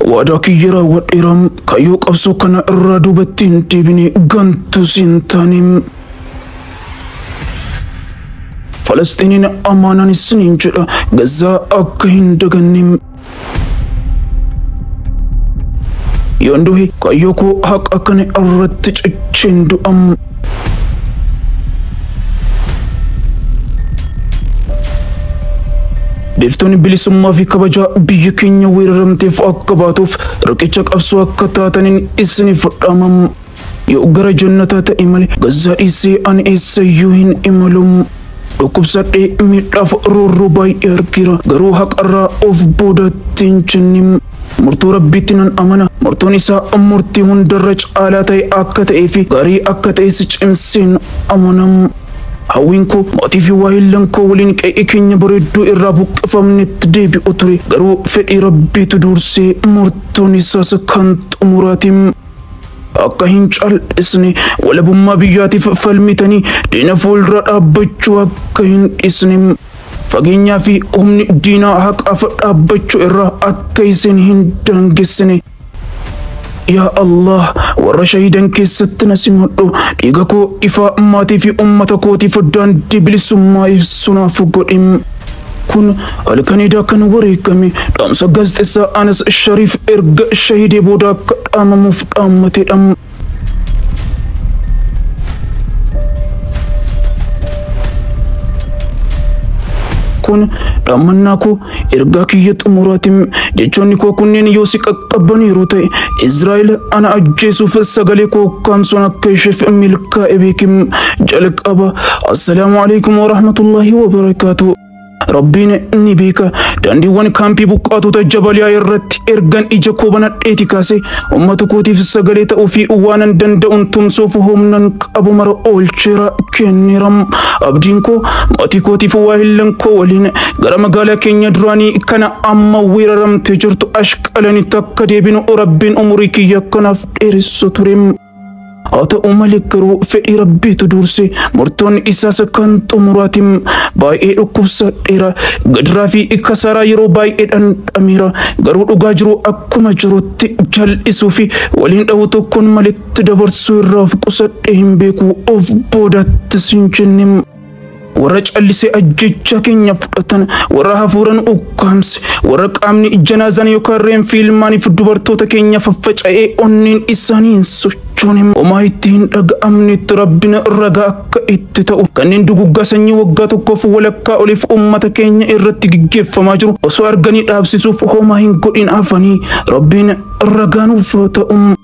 Waadaa kiyya raawwadheera. Kaayyoo qabsoo kana irraa duubatti hin deebine, gantuus hin taane. Falasxiiniin amaanaan isiniin jedha, Gazaa akka hin daganne. Yoon du'e kaayyoo koo haqa kana irratti cicheen du'am. Biiftuun bilisummaa fi kabajaa biyya keenya weeraramteef akka baatuuf riqicha qabsoo akka taataniin isiniif dhaamam. Yoo gara jannataa ta'e malee Gazaa dhiisee ani eessayyuu hin imalu. Dhukkubsadhee miidhaaf roorroo baay'ee argeera. Garuu haqarraa of boodatti hin jenne. Murtoo Rabbiitti nan amana. Murtoon isaa murtii hundarra caalaa ta'e akka ta'ee fi gaarii akka ta'es cimseen amanam. Hawwiin koo maatii fi waahillan koo waliin qe'ee keenya bareedduu irraa buqqifamnetti deebi'u ture. Garuu fedhii Rabbiitu dursee, murtoon isaas kan xumuraatiin. Akka hin cal'isne, walabummaa biyyaatiif falmitanii diina fuuldura dhaabbachuu akka hin dhisne, fageenyaa fi humni diinaa haqaaf dhaabbachuu irraa akka isin hin daangessine. Yaa Allah, warra shahiidan keessatti na simadhu. Dhiiga koo ifaa maatii fi uummata kootiif daandii bilisummaa ibsu naaf godhi. Kun halkan edaa kan wareegame dhaamsa gaazexeessaa Anas Shariif erga shahidee booda akka dhaamamuuf dhaammatedha. Kun dhaammannaa koo ergaa kiyya xumuraatiin. Jechoonni koo kunneen yoo si qaqqabaniiru ta'e, Israa'el ana ajjeesuuf sagalee koo ukkaamsuun akka isheef milkaa'e beekim. Jalqaba, assalaamu alaikum wa rahmatullahi wa barakaatuh. Rabbiin ni beeka, daandiiwwan kaampii buqqaatota Jabaliyaa irratti ergan ija koo banadheeti kaase uummata kootiif sagalee ta'uu fi waanan danda'uun tumsuuf humnan qabu mara oolcheera, kenneera. Abdiin koo maatii kootiif waahillan koo waliin gara magaalaa keenya duraanii kana amma weeraramtee jirtu Ashqalanitti akka deebinu Rabbiin umurii kiyya kanaaf dheeressu ture. Haa ta'u malee garuu fedhii Rabbiitu durse, murtoon isaas kan xumuraatiin. Baay'ee dhukkubsadheera. Gidiraa fi kasaaraa yeroo baay'ee dhandhameera. Garuu dhugaa jiru akkuma jirutti jal'isuu fi waliin dhahuu tokkoon malitti dabarsuu irraa of qusadhee hin beeku, of boodattis hin jenne. Warra callisee ajjechaa keenya fudhatan, warra hafuuran ukkaamse, warra qaamni janaazaan yookaan reenfi ilmaaniif dubartoota keenya faffaca'ee onneen isaanii hin sochoone, homaa itti hin dhaga'amnetti Rabbiin ragaa akka itti ta'u, kanneen duguggaa sanyii waggaa tokkoof walakkaa oliif uummata keenya irratti gaggeeffamaa jiru osoo arganii dhaabsisuuf homaa hin godhin hafanii, Rabbiin ragaa nuuf ta'u.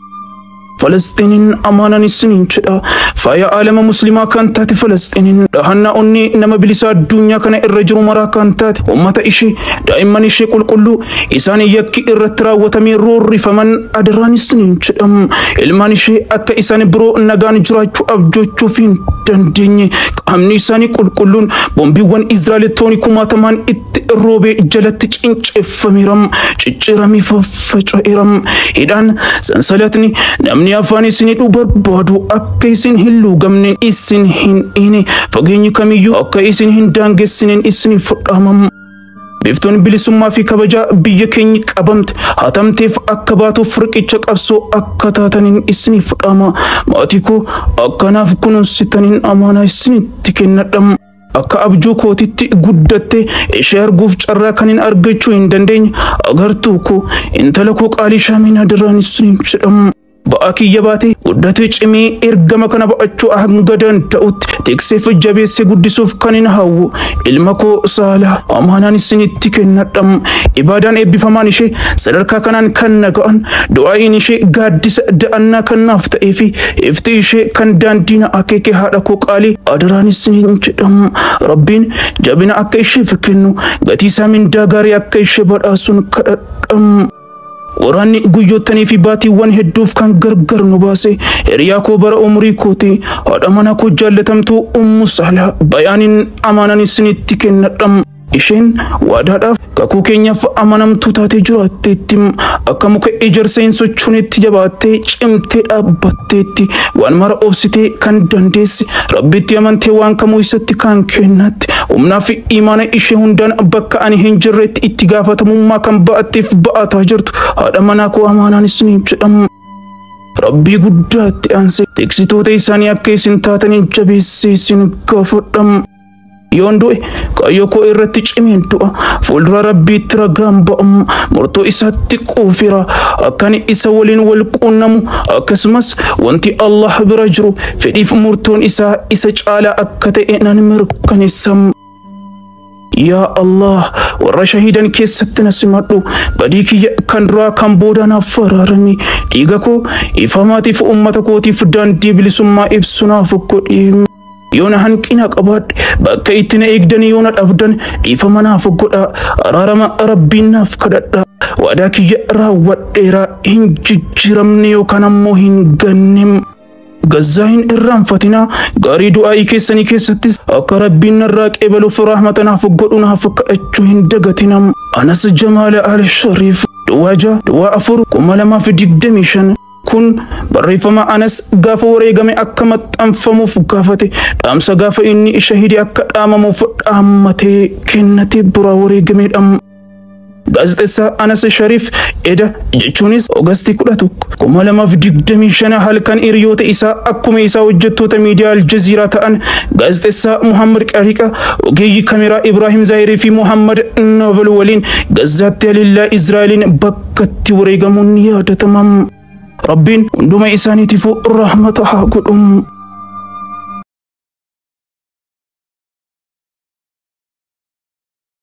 Falasxiiniin amaanan isiniin jedha. Faaya aalama muslimaa kan taate Falasxiiniin, dhahannaa onnee nama bilisaa addunyaa kana irra jiru maraa kan taate, uummata ishee, daa'imman ishee qulqulluu isaan yakki irratti raawwatamee roorrifaman adaraan isiniin jedha. Ilmaan ishee akka isaan biroo nagaan jiraachuu abjoochuuf hin dandeenye, qaamni isaanii qulqulluun boombiiwwan Izraa'elitoonni kumaatamaan itti roobee jalatti cinceeffameera, cicciramee faffaca'eera. Hidhaan sansalatni namni afaan isin hidhuu barbaadu akka isin hin luugamne, isin hin dhiine, fageenyi kamiyyuu akka isin hin daangessineen isin fudhamam. Biiftuun bilisummaa fi kabajaa biyya keenya qabamte hatamteef akka baatuuf riqicha qabsoo akka taataniin isinii fudhama. Maatii koo akkanaaf kunuunsitaniin amaanaa isinitti kennadha. Akka abjuu kootitti guddatte ishee arguuf carraa kan hin argachuu hin dandeenye agartuu koo, intala koo qaalii Shaamiin adaraan isiniin jedhamu. Ba'aa kiyya baatee guddatee cimee ergama kana ba'achuu hanga danda'utti tikseef jabeessee guddisuuf kan hin hawwu ilma koo Saalaa amaanaan isinitti kennadha. Ibaadaan eebbifamaan ishee sadarkaa kanaan kan na ga'an, du'aa'iin ishee gaaddisa da'annaa kan naaf ta'ee fi ifti ishee kan daandii na akeeke haadha koo qaalii adaraan isiniin jedhamu. Rabbiin jabina akka isheef kennu, gatii isaa mindaa gaarii akka ishee badhaasuun kadhadha. Waraanni guyyoottanii fi baatiiwwan hedduuf kan gargar nu baase hiriyaa koo bara umurii kooti, haadha mana koo jaallatamtuu Ummu Saalaa Bayaaniin amaanan isinitti kennadha. Isheen waadaadhaaf kakuu keenyaaf amanamtuu taatee jiraatteetti, akka muka ejersa hin sochoonetti jabaattee cimtee dhaabbatteetti, waan mara obsitee kan dandeesse, Rabbitti amantee waan kamuu isatti kan kennatti, humnaa fi imaana ishee hundaan bakka ani hin jirretti itti gaafatamummaa kan ba'atteef ba'ataa jirtu haadha manaa koo amaanaan isiniin jedhamu. Rabbii guddaatti aansee tiksitoota isaanii akka isin taataniin jabeessee isin gaafadha. Yoon du'e kaayyoo koo irratti cimeen du'a. Fuuldura Rabbiitti ragaan ba'amu, murtoo isaatti quufira. Akkan isa waliin wal quunnamu, akkasumas wanti Allah bira jiru fedhiif murtoon isaa isa caalaa akka ta'e nan mirkaneessa. Yaa Allah, warra shahiidan keessatti na simadhu, badii kiyya kan duraa kan booda naaf araarami, dhiiga koo ifamaatiif uummata kootiif daandii bilisummaa ibsu naaf godhi. Yoona hanqina qabaadhe, bakka itti na eegdanii yoona dhabdan, dhiifama naaf godha, araarama Rabbiin naaf kadhadha. Waadaa kiyya raawwadheera, hin jijjiiramne yookaan ammoo hin ganne. Gazzaa hin irraanfatinaa, gaarii du'aa'ii keessanii keessattis akka Rabbiin narraa qeebaluuf rahmata naaf godhu naaf kadhachuu hin dagatinaa. Anas Jamaala Al Shariif, Duwwaa 6 duwwaa 4 2025. Kun barreeffama Anas gaafa wareegame akka maxxanfamuuf gaafate, dhaamsa gaafa inni shahidii akka dhaamamuuf dhaammatee kennatee biraa wareegameedha. Gaazexeessaa Anas Shariif eda jechuunis Oogastii 11 2025 halkan hiriyoota isaa akkuma isaa hojjettoota miidiyaa Aljaziiraa ta'an gaazexeessaa Muhammad Qariqa, ogeeyyii kameraa Ibrahim Zaahirii fi Muhammad Novel waliin Gazaatti haleellaa Israa'eliin bakkatti wareegamuun ni yaadatama. Rabbiin hunduma isaaniitiifuu rahmata haa godhu.